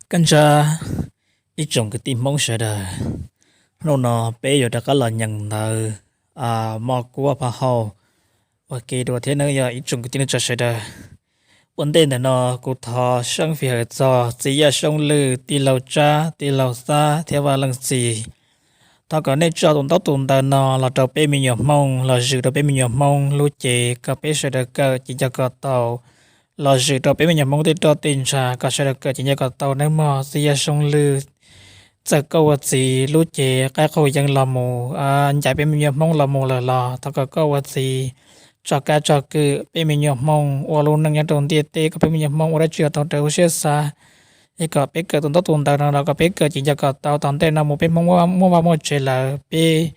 Kab ntsab ib tsoom kwv tij Hmoob sawv daws, hnub no peb yuav rov qab los nyeem ntawv Moj Kuab Phaj Hauj ua ke dua thiab nawb yog ib tsoom kwv tij neej tsa sawv daws. Ua ntej ntawm no kuv thov seeb fij hawm txog txiv yawg Soob Lwj, tij laug Tsab, tij laug Xab thiab Vaj Leej Txiv. Thov kom nej tso tus ntaub tus ntawv no los rau peb me nyuam Hmoob, los zwm rau peb me nyuam Hmoob lub cev kom peb sawv daws kawm ces nco kom tau, los zwm rau peb me nyuam Hmoob tej roj tej ntsha kom sawv daws kawm ces nco kom tau nawb mog. Txiv yawg Soob Lwj, txawm koj ua txiv lub cev qaib qaug yeeb los mus ncaim peb me nyuam Hmoob los mus lawm los thov kom koj ua txiv tso kab tso kwm peb me nyuam Hmoob ua lub neej nyob rau ntiaj teb kom peb me nyuam Hmoob ua dab tsi tau raws lub siab xav. Es kom peb kawm tus ntaub tus ntawv no los kom peb kawm ces nco kom tau, tom ntej no mus peb Hmoob muaj vaj muaj tsev lawm peb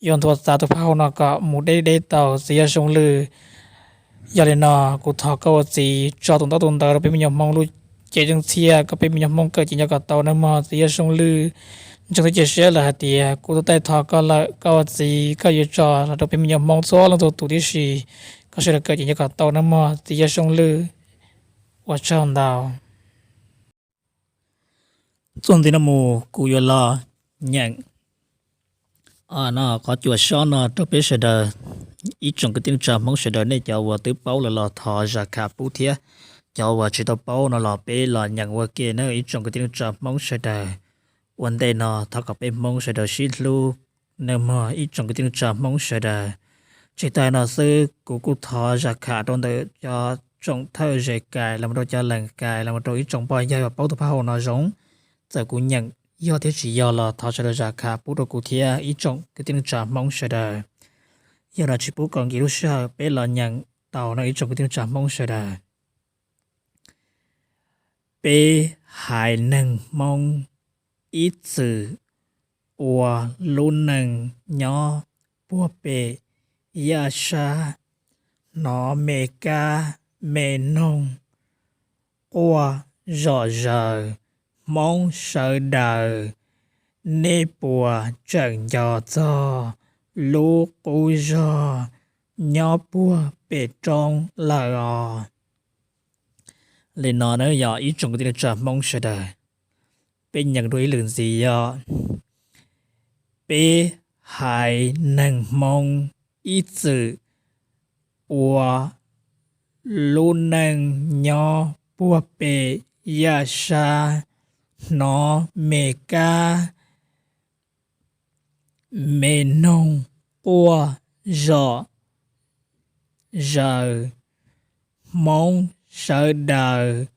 yuav nthuav txav tus phaj hauj no kom mus deb deb tau txiv yawg Soob Lwj. Yog li no kuv thov koj ua txiv tso tus ntaub tus ntawv rau peb me nyuam Hmoob lub cev tseeb txhiab kom peb me nyuam Hmoob kawm ces nco kom tau nawb mog. Txiv yawg Soob Lwj, ntseeg thiab cia siab lawm hais tias kuv tus taij thov koj lawm, koj ua txiv koj yuav tso los rau peb me nyuam Hmoob txhua leej txhua tus tib si kom sawv daws kawm ces nco kom tau nawb mog txiv yawg Soob Lwj. Ua tsaug ntau. Txuas ntxiv no mus kuv yuav los nyeem no qhov cuam sob no rau peb sawv daws. Ib tsoom kwv tij neej tsa Hmoob sawv daws, nej cov uas twb paub lawm los thov zam kham pub thiab, cov uas tsis tau paub no los peb los nyeem ua ke na ib tsoom kwv tij neej tsa Hmoob sawv daws. Ua ntej no thov kom peb Hmoob sawv daws sib hlub nawb mog ib tsoom kwv tij neej tsa Hmoob sawv daws. Tsis tas no xwb kuv kuj thov zam kham rau ntawm cov tsoom thawj zes kais los mus rau cov lees kais los mus rau ib tsoom pog yawg uas paub tus phaj hauj no zoo. Txawm kuv nyeem yog thiab tsis yog los thov sawv daws zam kham pub rau kuv thiab ib tsoom kwv tij neej tsa Hmoob sawv daws. Yog no tsis pub kom nkim lub sij hawm, peb los nyeem tau no ib tsoom kwv tij neej tsa Hmoob sawv daws. Peb haiv neeg Hmoob ib txwm ua lub neej nyob puag pem yaj sab, hnov me kab me noog quaj zom zaws. Hmoob sawv daws, nej puas tseem nco txog lub qub zog nyob puag pem roob lawm os? Li no na yog ib tsoom kwv tij neej tsa Hmoob sawv daws, peb nyeem dua ib lwm ntxiv yog: Peb haiv neeg Hmoob ib txwm ua lub neej nyob puag pem yaj sab, hnov me kab me noog quaj zom zaws. Hmoob sawv daws,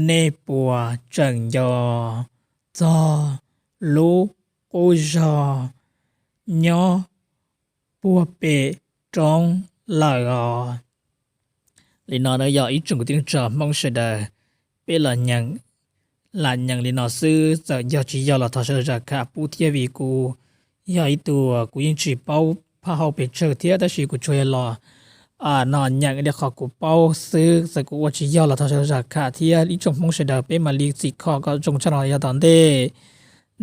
nej puas tseem nco txog lub qub zog nyob puag pem roob lawm os? Li no na yog ib tsoom kwv tij neej tsa Hmoob sawv daws, peb los nyeem, lam nyeem li no xwb, txawm yog tsis yog los thov sawv daws zam kham pub thiab vim kuv yog ib tug kuv yeej tsis paub phaj hauj pes tsawg thiab tab sis kuv tsuas yog los no nyeem li qhov kuv paub xwb, txawm kuv ua tsis yog los thov sawv daws zam kham thiab ib tsoom Hmoob sawv daws peb mam li txim kho kom zoo tshaj no yog tom ntej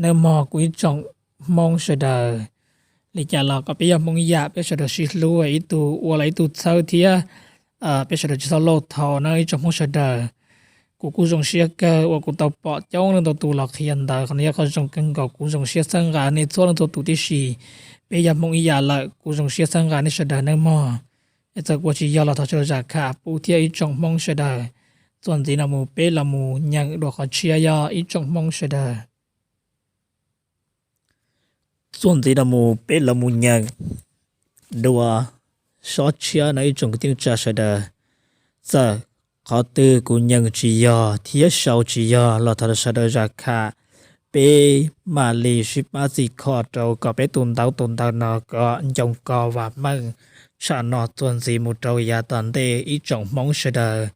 nawb mog kuv ib tsoom Hmoob sawv daws. Li cas los kom peb yog Hmoob ib yam, peb sawv daws sib hlub, ib tug ua los ib tug txhawb thiab peb sawv daws tsis txhob lauj thau na ib tsoom Hmoob sawv daws. Kuv kuj zoo siab kawg uas kuv tau pom coob leej ntau tus los qhia ntawv, qhov no yog qhov zoo kawg nkaus, kuv zoo siab txhawb nqa nej txhua leej txhua tus tib si. Peb yog Hmoob ib yam lawm, kuv zoo siab txhawb nqa nej sawv daws nawb mog. Es txawm kuv ua tsis yog los thov sawv daws zam kham pub thiab ib tsoom Hmoob sawv daws. Txuas ntxiv no mus peb los mus nyeem dua qhov tshiab yog ib tsoom Hmoob sawv daws. Txuas ntxiv no mus peb los mus nyeem dua sob tshiab no ib tsoom kwv tij neej tsa sawv daws. Txawm qhov twg kuv nyeem tsis yog thiab sau tsis yog los thov sawv daws zam kham, peb mam li sib pab txim kho rau kom peb tus ntaub tus ntawv no kom ncoo ko vam meej tshaj no txuas ntxiv mus rau yav tom ntej ib tsoom Hmoob sawv daws.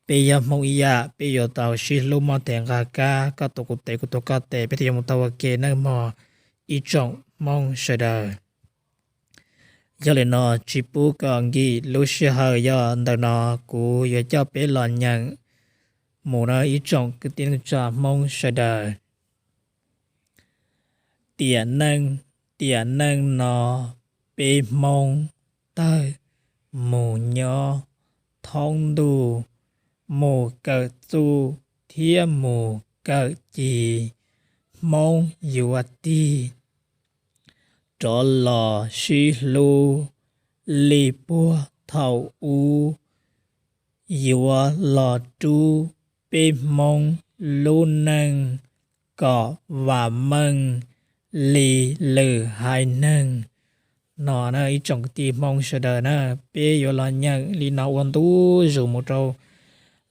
Peb yog Hmoob ib yam, peb yuav tau sib hlub muab tes nqa kab, koj tuav kuv tes kuv tuav koj tes, peb thiaj yuav mus tau ua ke nawb mog ib tsoom Hmoob sawv daws. Yog li no tsis pub kom nkim lub sij hawm, yog ntawm no kuv yuav coj peb los nyeem mus na ib tsoom kwv tij neej tsa Hmoob sawv daws. Tiam neej, tiam neej no peb Hmoob tawg mus nyob thoob ntuj, mus kawm txuj thiab mus kawm ci, Hmoob yuav tig rov los sib hlub li puag thaum ub, yuav los rub peb Hmoob lub neej kom vam meej li lwm haiv neeg no na. Ib tsoom kwv tij Hmoob sawv daws na, peb yuav los nyeem li no ua ntu zus mus rau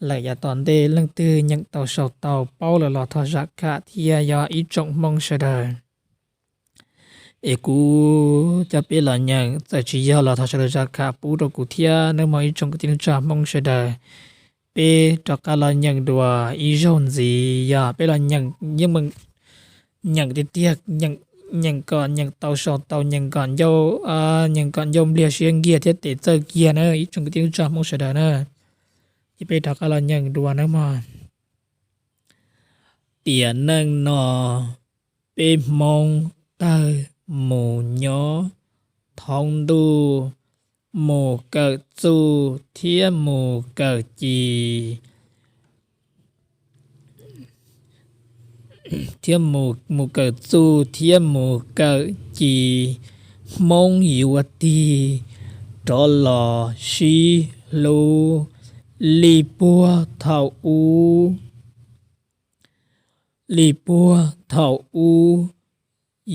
lawm yav tom ntej, leej twg nyeem tau sau tau paub lawm los thov zam kham thiab yog ib tsoom Hmoob sawv daws. Es kuv coj peb los nyeem, txawm tsis yog los thov sawv daws zam kham pub rau kuv thiab nawb mog ib tsoom kwv tij neej tsa Hmoob sawv daws. Peb rov qab los nyeem dua ib zaug ntxiv, yog peb los nyeem yeej meem nyeem tiag tiag, nyeem kom nyeem tau sau tau, nyeem kom ncauj, nyeem kom ncauj npliag siab nkiag thiab tes txawj kiag na ib tsoom kwv tij neej tsa Hmoob sawv daws na. Ces peb rov qab los nyeem dua nawb mog. Tiam neej no peb Hmoob tawg mus nyob thoob ntuj, mus kawm txuj thiab mus kawm ci, thiab mus kawm txuj thiab mus kawm ci, Hmoob yuav tig rov los sib hlub li puag thaum ub, li puag thaum ub,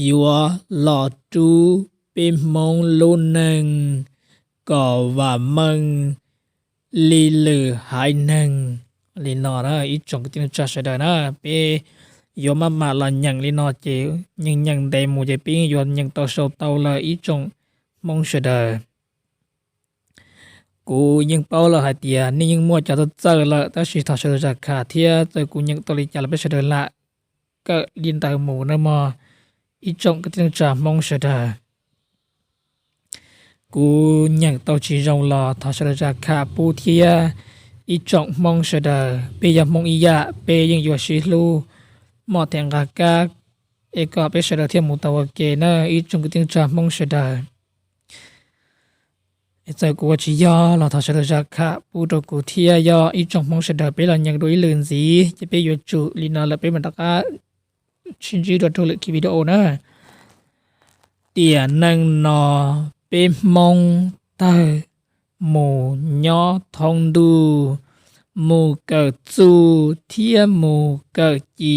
yuav los rub peb Hmoob lub neej kom vam meej li lwm haiv neeg. Li no na ib tsoom kwv tij neej tsa sawv daws na, peb yuav maj mam los nyeem li no ces nyeem nyeem ntev mus ces peb yeej yuav nyeem tau sau tau lawm ib tsoom Hmoob sawv daws. Kuv yeej paub lawm hais tias nej yeej muaj cov txawj txawj lawm, tab sis thov sawv daws zam kham thiab, txawm kuv nyeem tau li cas los peb sawv daws lam kawm li ntawd mus nawb mog ib tsoom kwv tij neej tsa Hmoob sawv daws. Kuv nyeem tau tsis zoo los thov sawv daws zam kham pub thiab ib tsoom Hmoob sawv daws. Peb yog Hmoob ib yam, peb yeej yuav sib hlub, moj them nqa kab, es kom peb sawv daws thiaj mus tau ua ke na ib tsoom kwv tij neej tsa Hmoob sawv daws. Txawm kuv ua tsis yog los thov sawv daws zam kham pub rau kuv thiab, yog ib tsoom Hmoob sawv daws. Peb los nyeem dua ib lwm ntxiv ces peb yuav tsum li no lawm peb mam rov qab sib ntsib dua rau lwm ki video na. Tiam neej no peb Hmoob tawg mus nyob thoob ntuj, mus kawm txuj thiab mus kawm ci,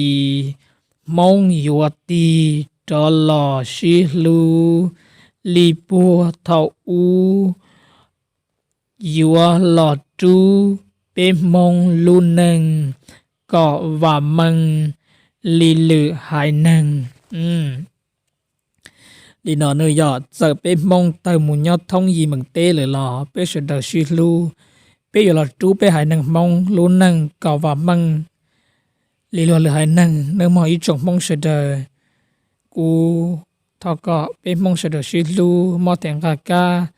Hmoob yuav tig rov los sib hlub li puag thaum ub, yuav los rub peb Hmoob lub neej kom vam meej li lwm haiv neeg. Li no nws yog txawm peb Hmoob tawg mus nyob thoob yim meem teb lawm los peb sawv daws sib hlub, peb yuav los rub peb haiv neeg Hmoob lub neej kom vam meej li luag lwm haiv neeg nawb mog ib tsoom Hmoob sawv daws. Kuv thov kom peb Hmoob sawv daws sib hlub, moj them nqa kab,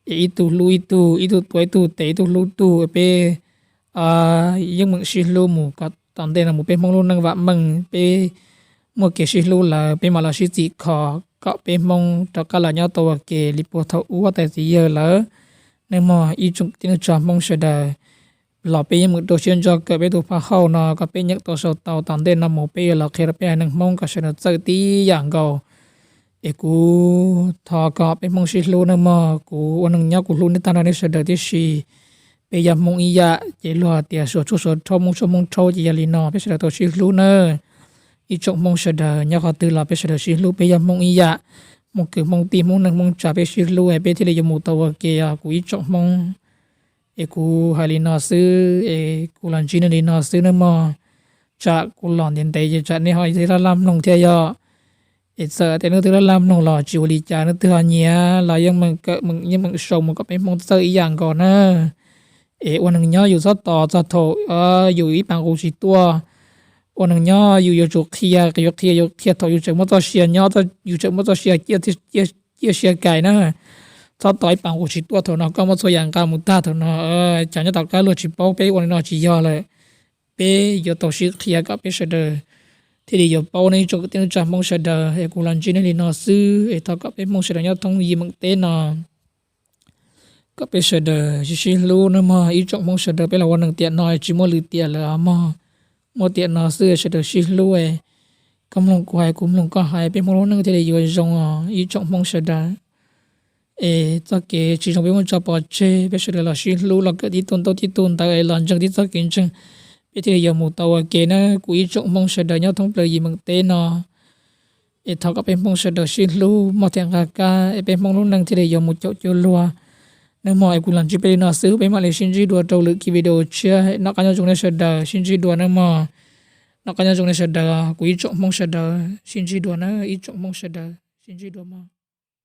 es ib tug hlub ib tug, ib tug tuav ib tug tes, ib tug hlub ib tug, peb yeej meem sib hlub mus kom tom ntej no mus peb Hmoob lub neej vam meej, peb muaj kev sib hlub lawm peb mam los sib txim kho kom peb Hmoob rov qab los nyob tau ua ke li puag thaum ub huab tais txiv yawg lawm. Nej mog ib tsoom tij neej tsa Hmoob sawv daws, los peb yeej meem rau siab ntso kawm peb tus phaj hauj no kom peb nyeem tau sau tau, tom ntej no mus peb yuav los qhia rau peb haiv neeg Hmoob kom sawv daws txawj tib yam nkaus. Es kuv thov kom peb Hmoob sib hlub nawb mog. Kuv ua neeg nyob kuv hlub nej tag nrho nej sawv daws tib si. Peb yog Hmoob ib yam, ces luag tias suav tshuaj suav rhaub, Hmoob tshuaj Hmoob rhaub, ces yog li no peb sawv daws tau sib hlub nawb. Ib tsoom Hmoob sawv daws nyob qhov twg los peb sawv daws sib hlub, peb yog Hmoob ib yam, Hmoob kwv Hmoob tij, Hmoob neej Hmoob tsav, peb sib hlub es peb thiaj li yuav mus tau ua ke os kuv ib tsoom Hmoob. Es kuv hais li no xwb es kuv los ntsib nej li no xwb nawb mog. Tsam kuv los ntev ntev ces tsam nej ho twb laj laj mloog thiab yog. Es txawm tias nej twb laj laj mloog los tsis ua li cas, nej twb ho nyiam los yeej meem kawm, yeej meem sau mus kom peb Hmoob txawj ib yam nkaus na. Es ua neeg nyob yus txhob tos txog thaum yus ib pas nqus tsis tuaj. Ua neeg nyob yus yuav tsum qhia, yuav qhia, yuav qhia thaum yus tseem muaj txoj sia nyob, yus tseem muaj txoj sia ciaj sia kais na. Txhob tos ib pas nqus tsis tuaj, thaum no koj muaj txhua yam nqa mus tag, thaum no cov nyob tom qab luag tsis paub, peb ua li no tsis yog lawm. Peb yuav tau sib qhia kom peb sawv daws thiaj li yuav paub, nej ib tsoom kwv tij neej tsa Hmoob sawv daws. Es kuv los ntsib nej li no xwb es thov kom peb Hmoob sawv daws nyob thoob yim meem teb no kom peb sawv daws sib sib hlub nawb mog ib tsoom Hmoob sawv daws. Peb los ua neeg tiam no tsis muaj lwm tiam lawm os mog. muab tiam no xwb sawv daws sib hlub. Koj mloog kuv hais kuv mloog koj hais, peb Hmoob lub neej thiaj li yuav zoo os ib tsoom Hmoob sawv daws. Es txoj kev tsis zoo peb muab tso pov tseg, peb sawv daws los sib hlub los kawm tib tug ntaub tib tug ntawv es los ntseeg tib txoj kev ntseeg, peb thiaj li yuav mus tau ua ke na kuv ib tsoom Hmoob sawv daws nyob thoob plaws yim meem teb no. Es thov kom peb Hmoob sawv daws sib hlub mog thiab nqa kab es peb Hmoob lub neej thiaj li yuav mus caum cuag luag. Nawb mog, es kuv los ntsib peb li no xwb, peb mam li sib ntsib dua rau lwm kiv video tshiab. Noj qab nyob zoo nej sawv daws, sib ntsib dua nawb mog. Noj qab nyob zoo nej sawv daws, kuv ib tsoom Hmoob sawv daws sib ntsib dua na, ib tsoom Hmoob sawv daws sib ntsib dua mog.